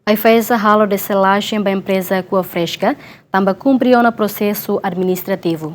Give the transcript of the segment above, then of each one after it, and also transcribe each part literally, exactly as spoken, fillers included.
AIFAESA halo deselajen ba empreza Aquafresca, tanba kumpre ona prosesu administrativu.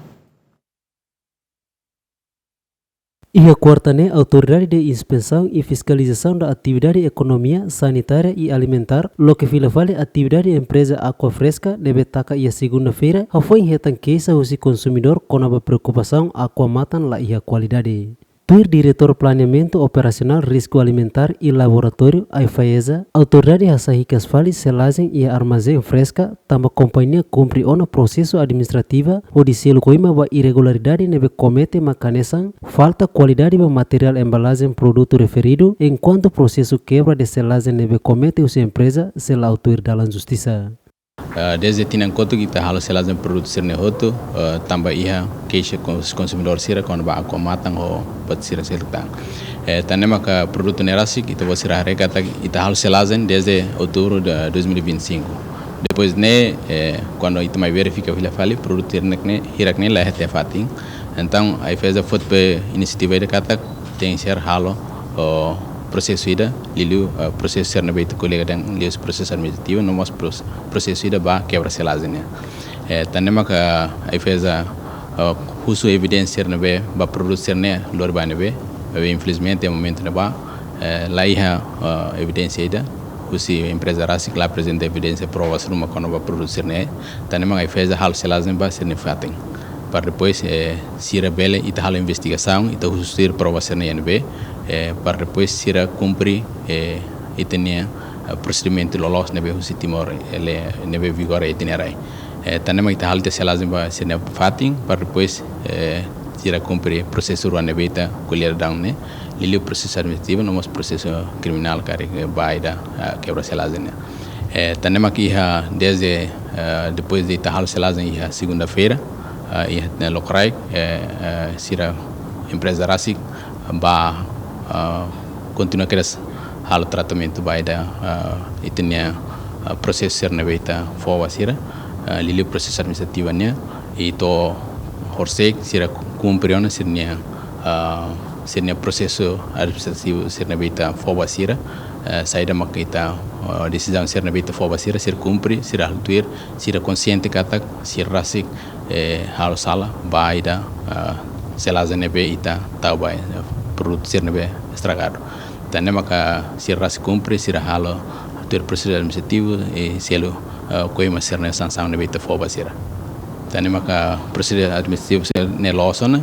Iha kuarta ne'e, Autoridade de Inspeção e Fiscalização da Atividade Econômica, Sanitária e Alimentar, loke fila fali atividade empreza Aquafresca, ne'ebé taka iha segunda-feira, hafoin hetan keixa husi konsumidór kona-ba preokupasaun água matan la iha kualidade. Tuir Diretór Planeamentu Operasionál Risku Alimentár i Laboratóriu, AIFAESA, autoridade hasai hikas fali selajen iha armazén Fresca, tanba kompañia kumpre ona prosesu administrativa hodi selu koima ba irregularidade ne'ebé komete mak hanesan falta kualidade ba materiál embalajen produtu referidu, enkuantu prosesu kebra de selajen ne'ebé komete husi empreza sei la'o tuir dalan justisa. Ah, dezde tinan kotuk ita halo selajen produtu sira-ne'e hotu, ah, tanba iha keixa kons-, konsumidór sira kona-ba água matan ho buat sira seluk tan. Eh, tan ne'e maka produtu ne'e rasik, ita-boot sira haree katak ita halo selajen dezde outubru de dois mil e vinte e cinco. Depois ne'e, eh, kuandu ita mai verifika fila fali, produtu hirak-ne'e, hirak-ne'e la iha tiha fatin. Entaun, AIFAESA foti be inisiativa ida katak tenke ser halo, oh, prosesu ida, liuliu, eh, prosesu sira ne'ebé ita ko'alia dehan liuhusi prosesu administrativu, no mós pros-, prosesu ida ba kebra selajen nian. Eh, tan ne'e maka AIFAESA, eh, husu evidénsia sira ne'ebé ba produtu sira-ne'e lori ba ne'ebé, eh, infelizmente, iha momentu ne'ebá, eh, la iha, eh, evidénsia ida, husi empreza rasik la aprezenta evidénsia prova sira ruma kona-ba produtu sira-ne'e, tan ne'e maka AIFAESA halo selajen ba sira-nia fatin. Para depois, eh, sira bele ita halo investigasaun, ita husu sira prova sira-ne'e iha ne'ebé, eh, para depois sira kumpre, eh, ita-nia, eh, prosedimentu loloos ne'ebé husi Timor, eh, lei ne'ebé vigora iha ita-nia rai. Eh, tan ne'e maka ita halo tiha selajen ba sira-nia fatin, para depois, eh, sira kumpre prosesu rua ne'ebé ita ko'alia daudaun ne'e, liuliu prosesu administrativu, no mós prosesu kriminál karik, eh, ba ida, ah, kebra selajen nian. Eh, tan ne'e maka iha dezde, eh, depois de ita halo selajen iha segunda-feira, eh, iha ne'e lokraik, eh, eh, sira empreza rasik ba, eh, kontinua kedas halo tratamentu ba ida, eh, ita-nia, eh, prosesu sira ne'ebé ita fó ba sira, eh, liuliu prosesu administrativu nian, i to'o horisehik sira kumpre ona sira-nia, ah, sira-nia prosesu administrativu sira ne'ebé ita fó ba sira, eh, saida maka ita, ah, desizaun sira ne'ebé ita fó ba sira, sira kumpre, sira halo tuir, sira konsiente katak sira rasik, eh, halo sala ba ida, ah, selajen ne'ebé ita tau ba, eh, produtu sira ne'ebé estragadu. Tan ne'e maka sira rasik kumpre, sira halo tuir prosesu administrativu, i selu, eh, koima sira-nia sansaun ne'ebé ita fó ba sira. Tan ne'e maka prosesu administrativu sira-ne'e loos ona,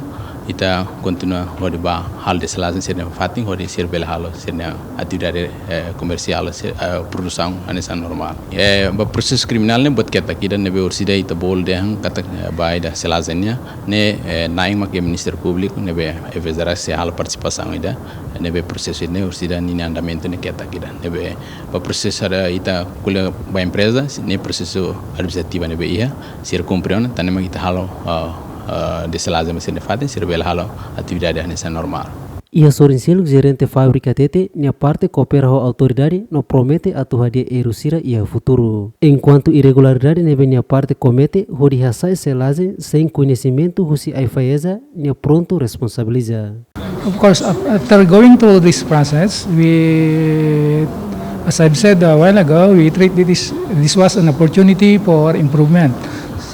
ita kontinua hodi ba halo deselajen sira-nia fatin, hodi sira bele halo sira-nia atividade, eh, komersiál, sira, eh, produsaun hanesan normál. Eh, ba prosesu kriminál ne'e buat ketak ida ne'ebé orsida ita bolu dehan katak, eh, ba ida selajen nian, ne'e, eh, na'in mak iha Ministériu Públiku, ne'ebé AIFAESA sei halo partisipasaun ida, ne'ebé prosesu ne'e orsida ninia andamentu ne'e ketak ida. Ne'ebé ba prosesu ida ita ko'alia ba empreza, ne'e prosesu administrativu ne'ebé iha, sira kumpre ona, tan ne'e mak ita halo, ah, ah, deselajen ba sira-nia fatin, sira bele halo atividade hanesan normál. Iha sorin seluk, jerente fábrika hatete nia parte koopera ho autoridade no promete atu hadi'a erru sira iha futuru. Enkuantu irregularidade ne'ebé nia parte komete hodi hasai selajen sein koñesimentu husi AIFAESA, nia prontu responsabiliza. Of course, af-, after going through this process, we, as I've said a while ago, we treat this, this was an opportunity for improvement,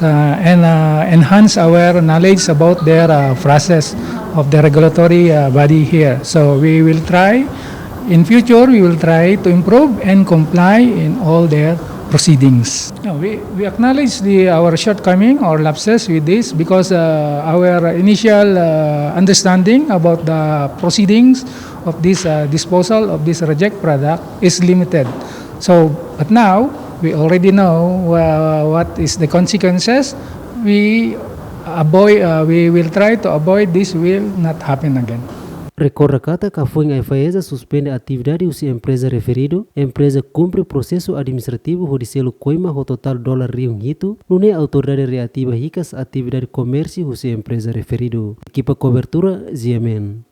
uh, and, uh, enhance our knowledge about their, uh, process of the regulatory, uh, body here. So we will try, in future, we will try to improve and comply in all their proceedings. No, we, we acknowledge the, our shortcoming or lapses with this because, uh, our initial, uh, understanding about the proceedings of this, uh, disposal of this reject product is limited. So, but now we already know, uh, what is the consequences. We avoid, uh, we will try to avoid this will not happen again. Rekorda katak hafoin AIFAESA suspende atividade husi empreza referidu, empreza kumpre prosesu administrativu hodi selu koima ho totál dolar rihun hitu, nune'e autoridade reativa hikas atividade komérsiu husi empreza referidu. Ekipa kobertura, G M N.